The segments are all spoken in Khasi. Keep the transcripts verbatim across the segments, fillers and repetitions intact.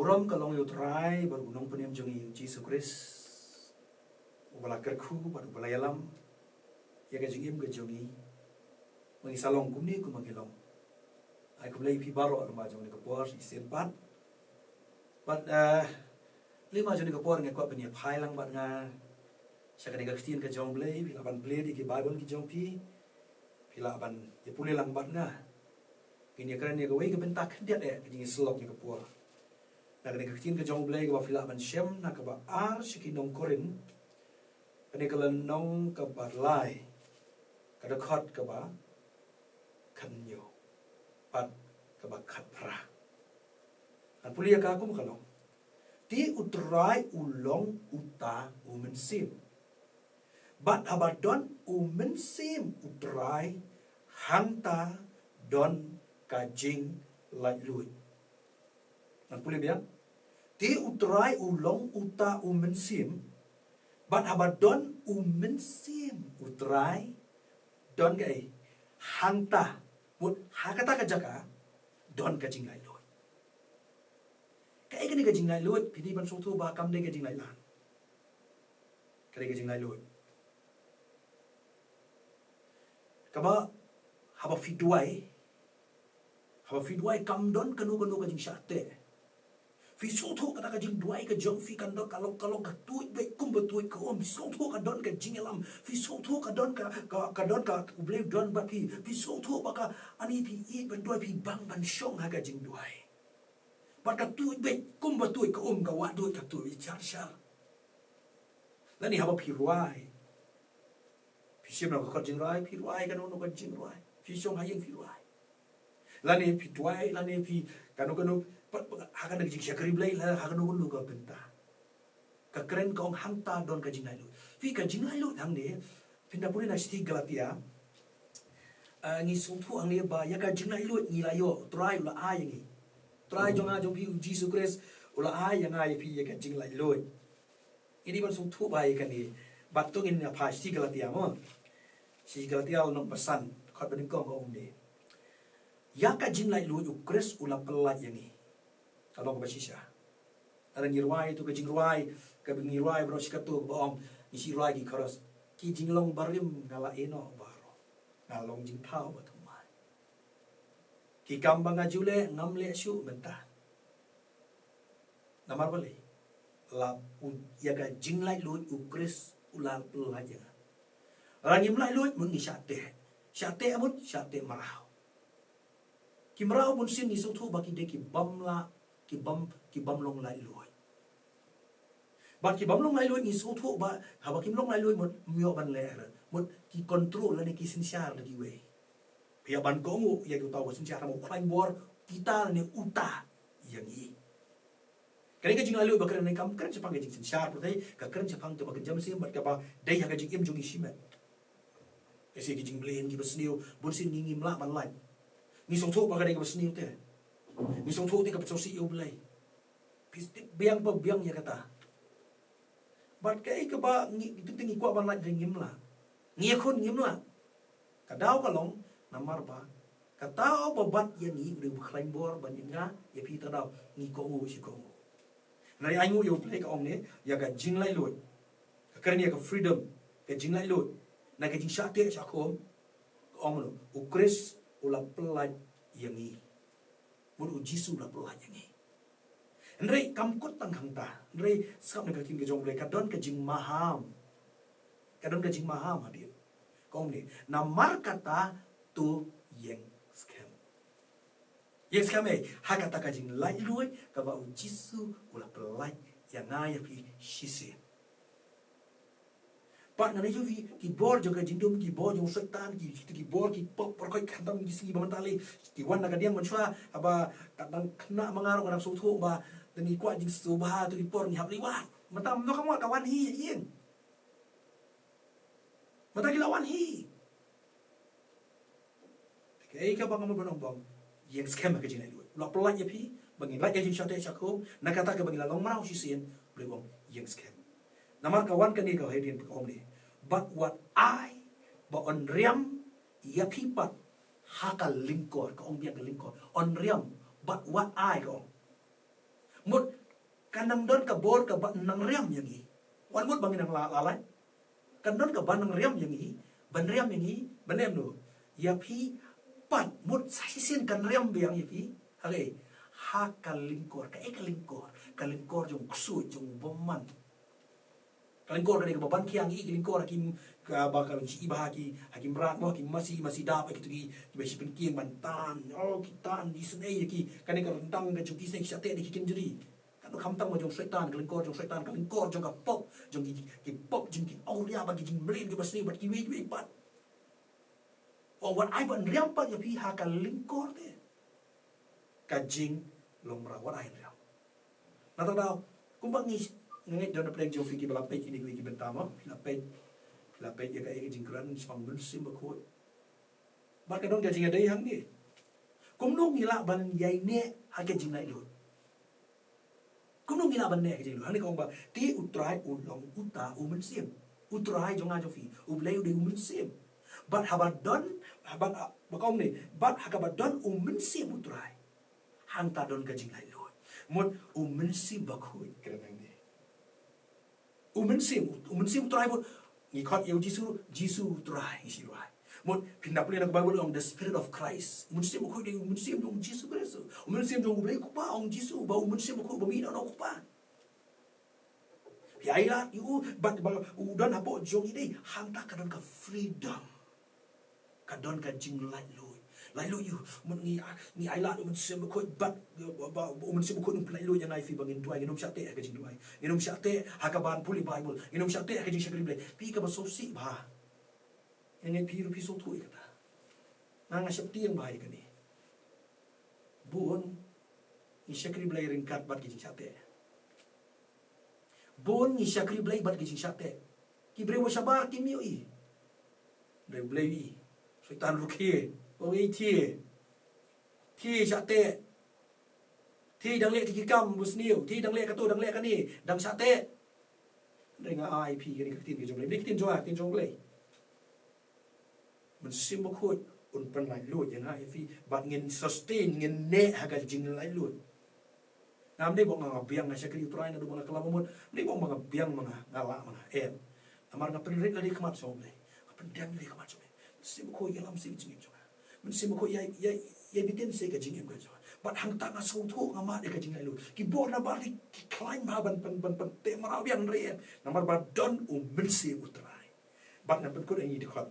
Burom ka long ïa U Trai bad U Nongpynim jong ngi U Jisu Khrist, uba la kyrkhu bad uba la ïalam ïa ka jingim ka jong ngi, ba ngi sa long kumne kumba ngi long. Ai khublei ïa phi baroh lyngba jong kane ka por shisien pat. Bad, eh, lyngba jong kane ka por nga kwah ban ïa phai lang bad nga sha kane ka ktien ka jong U Blei. Phi lah ban plie ïa ki Baibl ki jong phi. Phi lah ban ïa pule lang bad nga. Ngin ïa kren ïa kawei ka bynta khyndiat eh ka jingïasyllok ïa ka por. Na kane ka ktien ka jong U Blei kaba phi lah ban shem na kaba ar sha ki nong Korinth, kane ka lynnong kaba lai, ka dkhot kaba khathynñiew bad kaba khatphra. Ngan pule ïa ka kum ka long. Te U Trai u long uta u mynsiem. Bad haba don u mynsiem U Trai, hangta don ka jinglaitluid. Ngan pule biang. Te U Trai u long uta u mynsiem. Bad haba don u mynsiem U Trai, don kaei? Hangta, mut ha kata ka jaka don ka jinglaitluid. Kaei kane ka jinglaitluid? Phi dei ban sngewthuh ba kam dei ka jinglaitlan. Ka dei ka jinglaitluid. Kaba haba phi duwai, haba phi duwai kam don kano kano ka jingshah teh. Phi sngewthuh kata ka jingduwai ka jong phi kan don ka long, ka long ka tuid beit kumba tuid ka um. Phi sngewthuh ka don ka jingïalam. Phi sngewthuh ka don ka, ka, ka don ka U Blei u don bad phi. Phi sngewthuh ba ka ani phi ïeit ban duwai phi bang ban shong ha ka jingduwai. Bad ka tuid beit kumba tuid ka um, ka wah duid ka tuid beit shar shar. Lane haba phi rwai, phi shim na ka kot jingrwai, phi rwai kano kano ka jingrwai, phi shong ha ïing phi rwai. Lane phi duwai, lane phi kano kano, pat, pat, ha kano ka jingshakri Blei, lane ha kano kano ka bynta. Ka kren ka ong hangta don ka jinglaitluid. Phi ka jinglaitluid hangne, phin da pule na shithi Galatia. Ah, ngi sngewthuh hangne ba ïa ka jinglaitluid ngi la ïoh, Trai u la ai ïa ngi. Trai jong nga jong phi U Jisu Khrist u la ai ïa nga ïa phi ïa ka jinglaitluid. Ngi dei ban sngewthuh ba ïa kane. Bad to ngin ïa phai shithi Galatia mo. Shithi Galatia lynnong ba san, dkhot ba nyngkong ka ong kumne. Ïa ka jinglaitluid U Khrist u la pyllait ïa ngi. Ka long kaba shisha. Lada ngi rwai tu ka jingrwai, kaba ngi rwai baroh shi katto kaba ong, ngi shu rwai ki chorus. Ki jinglong barim nga la ïeh noh baroh. Nga long jingthaw ba thymmai. Ki kam ba nga ju leh ngam leh shuh mynta. Namar balei? La u, ïa ka jinglaitluid U Khrist u la pyllait ïa nga. Lada ngim laitluid mut ngi shah teh. Shah teh mut, shah teh mraw. Ki mraw bunsien ngi sngewthuh ba ki dei ki bym lah, ki bym, ki bym long laitluid. Bad ki bym long laitluid ngi sngewthuh ba haba kim long laitluid mut ym ïoh ban leh, mut ki control lane ki synshar da kiwei. Phi ïa ban kohnguh ïa uta uba synshar, namar u khlaiñ bor kita lane uta ïa ngi. Kane ka jinglaitluid ba kren ne kam kren shaphang ka jingsynshar pyrthei, ka kren shaphang kaba kynja mynsiem bad kaba dei ha ka jingim jong ngi shimet. Ka shi ki jingmlien kiba sniew, bunsien ngi ngim lah ban lait. Ngi sngewthuh ba ka dei kaba sniew te. Ngi sngewthuh te ka pynsngewsih ïa U Blei. Phi tip biang ba biang ïa kata. Bad kaei kaba ngi, ngi tip te ngi kwah ban lait te ngim lah. Ngi ïakhun ngim lah. Ka daw ka long namar ba kata uba bat ïa ngi u dei uba khlaiñ bor ban ïa nga ïa phi, ta daw ngi kohnguh shi kohnguh. Hynrei ainguh ïa U Blei ka ong ne, ïa ka jinglaitluid. Ka kren ïa ka freedom, ka jinglaitluid na ka jingshah teh shah khum. Ka ong mano, U Khrist u la pyllait ïa ngi. Mut U Jisu u la pyllait ïa ngi. Hynrei kam kut tang hangta. Hynrei sngap na ka ktien ka jong U Blei ka don ka jingmaham. Ka don ka jingmaham hadien. Ka ong ne, namar kata to ïeng skhem. Ïeng skhem ei, ha kata ka jinglaitluid kaba U Jisu u la pyllait ïa nga ïa phi shisien. Pat ngan ïathuh ïa phi, ki bor jong ka jingdum, ki bor jong u Soitan, ki, ki, ki bor, ki pop, por koi khantam, ki sngi ba mynta lei, ki wan na ka diang mynshuwa, haba ka dang khynnah ma nga ruh nga dang sngewthuh ba, te ngi kwah jingsngewbha, te ki por ngi hap lei wan. Mynta mynta ka mut ka wan hi ïing. Mynta ki la wan hi. Kaei kaba nga mut ban ong ba ïeng skhem ha ka jinglaitluid. U la pyllait ïa phi ba ngin lait ka jingshah teh shah khum, na kata kaba ngi la long mraw shisien, U Blei u ong ïeng skhem. Namar ka wan kane ka hadien ka ong ne, bad wat ai ba yn riam ïa phi pat ha ka lyngkor, ka ong biang ka lyngkor. Yn riam bad wat ai ka ong. Mut, kan nang don ka bor kaba nang riam ïa ngi. Wat mut ba ngin nang la, la lait. Kan don kaba nang riam ïa ngi, ban riam ïa ngi, ban em no. Ïa phi pat, mut sa shisien kan riam biang ïa phi. Haka, ha ka lyngkor, kaei ka lyngkor, ka lyngkor jong u ksuid, jong u bymman. Ka lyngkor kane kaba ban khiang ïa ki lyngkor ha ki, kaba ka jong i ba ha ki, ha ki mrad mo, ha ki masi, masi dap, ha kito ki, kiba shi pynkieng ban tan, oh, ki tan, isynei ïa ki, kane ka ryntang ka jong ki isynei ki shah teh da ki kynjri. Ka dei khamtam jong Soitan, ka lyngkor jong Soitan, ka lyngkor jong ka pop, jong ki, ki pop, jong ki awria bad ki jingmlien kiba sniew bad kiwei kiwei pat. Wat ai ban riam pat ïa phi ha ka lyngkor te ka jinglong mraw, wat ai riam. Na kata ka daw, kumba ngi, nga ngeit don na pdeng jong phi kiba la peit kine kiwei ki bynta mo, phi la peit, phi la peit ïa kaei ka jingkren shaphang u Mynsiem Bakhuid. Bad ka don ka jingïadei hangne. Kumno ngi lah ban ïaineh ha ka jinglaitluid? Kumno ngi lah ban neh ha ka jinglaitluid? Hangne ka ong ba, te U Trai u long uta u Mynsiem. U Trai jong nga jong phi, U Blei u dei u Mynsiem. Bad haba don, haba, ba ka ong ne, bad ha kaba don u Mynsiem U Trai, hangta don ka jinglaitluid. Mut u Mynsiem Bakhuid, kren hangne. U Mynsiem, u Mynsiem U Trai, mut ngi khot ïa u Jisu, Jisu U Trai, ngi shi rwai. Mut phin da pule na ka Baibl ong the Spirit of Christ. U Mynsiem Bakhuid dei u Mynsiem jong u Jisu Khrist. U Mynsiem jong U Blei Kpa ong Jisu, ba u Mynsiem Bakhuid ba mih na u Kpa. Phi ailad ïa u, bad ba u don hapoh jong i dei, hangta ka don ka freedom. Ka don ka jinglaitluid. Laitluid ïa u, mut ngi, ah, ngi ailad ïa u Mynsiem Bakhuid bad, ba, ba, ba, u Mynsiem Bakhuid un pyllaitluid ïa nga ïa phi ba ngin duwai, ngin ym shah teh ha ka jingduwai. Ngin ym shah teh ha kaban pule Baibl. Ngin ym shah teh ha ka jingshakri Blei. Phi kaba sngewsih bha. Nga ngeit phi ruh phi sngewthuh ïa kata. Nga, nga sheptieng bha ïa kane. Bun ngi shakri Blei ryngkat bad ki jingshah teh. Bun ngi shakri Blei bad ki jingshah teh. Ki briew ba shabar kim ïohi. Hynrei U Blei u ïohi. Soitan ruh khie. Ong ei thie. Thie shah teh. Thie dang leh ki kam ba sniew. Thie dang leh kato, dang leh kane. Dang shah teh. Hynrei nga ai phi kane ka ktien ka jong Blei. Kane ka ktien jong nga, ktien jong Blei. Mynsiem Bakhuid un pynlaitluid ïa nga ïa phi bad ngin sustain, ngin neh ha ka jinglaitluid. Ngam dei ba nga, nga biang, nga shakri U Trai naduh ba nga kylla ba mut. Ym dei ba nga biang ma nga, nga lah ma nga, em. Namar nga pynrit lade khmat sha U Blei. Nga pyndem lade khmat sha U Blei. Mynsiem Bakhuid ïalam sha ka jingim jong nga. Mynsiem Bakhuid ïai, ïai, ïai btin sha ka jingim ka jong nga. Bad hangta nga sngewthuh nga mad ïa ka jinglaitluid. Ki bor na bar ki khlaiñ bha ban, ban, ban, ban teh mraw biang, hynrei em. Namar ba don u Mynsiem U Trai. Bad ngan pynkut ïa ngi dkhot.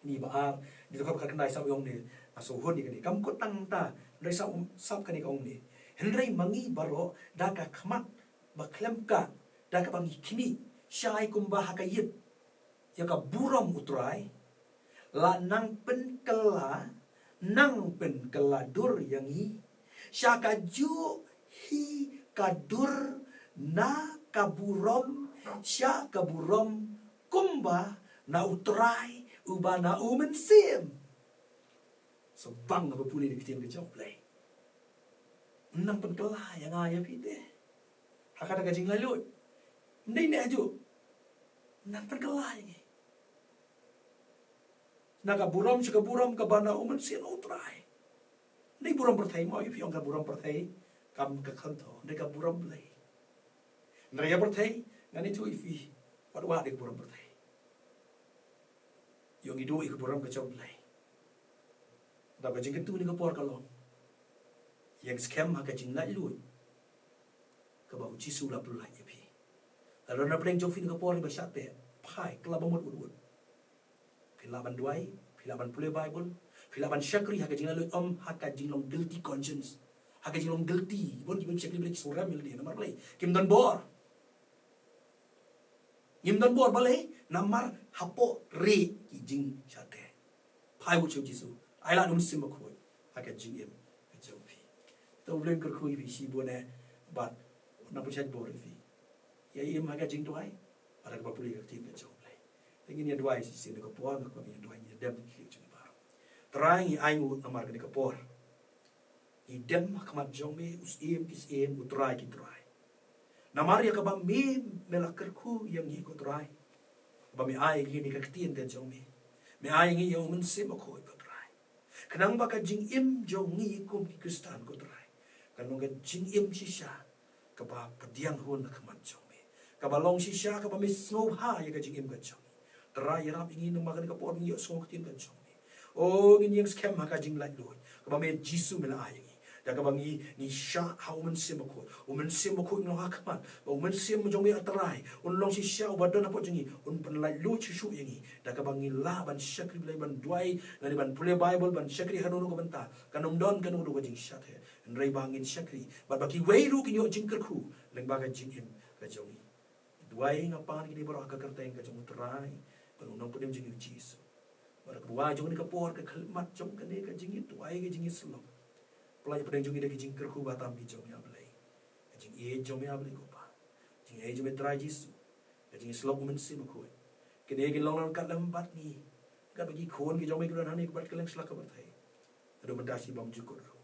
Ngi ba ar, dkhot ba khatkhyndai sap ong ne, nga sngewhun ïa kane. Kam kut tang ta, hynrei sap, sap kane ka ong ne. Hynrei ma ngi baroh, da ka khmat ba khlem kat, da kaba ngi khmih, shai kumba ha ka ïit ïa ka burom U Trai, la nang pynkylla, nang pynkylla dur ïa ngi sha kajuh hi ka dur na ka burom sha ka burom, kumba na U Trai uba na U Mynsiem. Sngewbang haba pule ïa ka ktien ka jong U Blei. Nang pynkylla ïa nga ïa phi te ha kata ka jinglaitluid. Ym dei ne ajuh. Nang pynkylla ïa ngi na ka burom sha ka burom kaba na U Mynsiem U Trai. Ym dei burom pyrthei mo, ïa phi ong ka burom pyrthei kam ka kham tho, ym dei, ka burom Blei. Hynrei ïa pyrthei ngan ïathuh ïa phi, wat wad ïa ka burom pyrthei. Ïoh ngi duh ïa ka burom ka jong U Blei. Te ka jingkyntu kane ka por ka long, ïeng skhem ha ka jinglaitluid kaba U Jisu u la pynlait ïa phi. Lada na pdeng jong phi kane ka por ba shah teh, phai, kylla ba mut wut wut. Phi lah ban duwai, phi lah ban pule Baibl, phi lah ban shakri ha ka jinglaitluid, ym ha ka jinglong guilty conscience. Ha ka jinglong guilty, bun ki bym shakri Blei ki sngewrem ïa lade namar Blei kim don bor. Ngim don bor balei? Namar hapoh rieh ki jingshah teh. Phai wut sha U Jisu. Ailad U Mynsiem Bakhuid ha ka jingim ka jong phi. To U Blei un kyrkhu ïa phi shibun eh bad un nang pynshait bor ïa phi. Ïa im ha ka jingduwai bad ha kaba pule ka ktien ka jong U Blei. Te ngin ïa duwai shisien, kane ka por, kaba ngin ïa duwai, ngin ïa dem ki khlieh jong ngi baroh. Trai, ngi ainguh namar kane ka por. Ngi dem ha khmat jong me, u Syiem ki syiem, u Trai ki trai. Namar ïa kaba me, me la kyrkhu ïa ngi ko Trai. Ba me ai ïa ngi ka ktien ka jong me. Me ai ïa ngi ïa U Mynsiem Bakhuid ko Trai. Khnang ba ka jingim jong ngi kum ki Khristan ko Trai, kan long ka jingim shisha kaba pdiang hun na khmat jong me, kaba long shisha kaba me sngewbha ïa ka jingim ka jong ngi. Trai, ïarap ïa ngi namar kane ka por ba ngi ïohsngew ka ktien ka jong me. O, ngin ïeng skhem ha ka jinglaitluid kaba me Jisu me la ai ïa ngi. Da kaba ngi, ngi shah ha U Mynsiem Bakhuid. U Mynsiem Bakhuid un long ha khmat. Ba U Mynsiem jong me, A Trai, un long shisha uba don hapoh jong ngi, un pynlaitluid shuh shuh ïa ngi. Da kaba ngi lah ban shakri Blei, ban duwai lane ban pule Baibl, ban shakri ha kano kano ka bynta. Kan ym don kano kano ka jingshah heh. Hynrei ba ngin shakri bad ba kiwei ruh kin ïoh jingkyrkhu lyngba ka jingim ka jong ngi. Duwai nga pan kine baroh ha ka kyrteng ka jong U Trai bad U Nongpynim jong ngi U Jisu. Bad ka duwai jong ngi ka por ka khyllipmat jong kane ka jingïaduwai, ka jingïasyllok, pynlait hapdeng jong ngi da ka jingkyrkhu ba tam ki jong me, A Blei. Ka jingïeit jong me, A Blei ko Pa. Jingïeit jong me Trai Jisu. Ka jingïasyllok U Mynsiem Bakhuid. Kine kin long lang kat lem bad ngi, kat bad ki khun ki jong me ki don hangne bad kylleng sla ka pyrthei. Haduh mynta shi bymjukut ruh.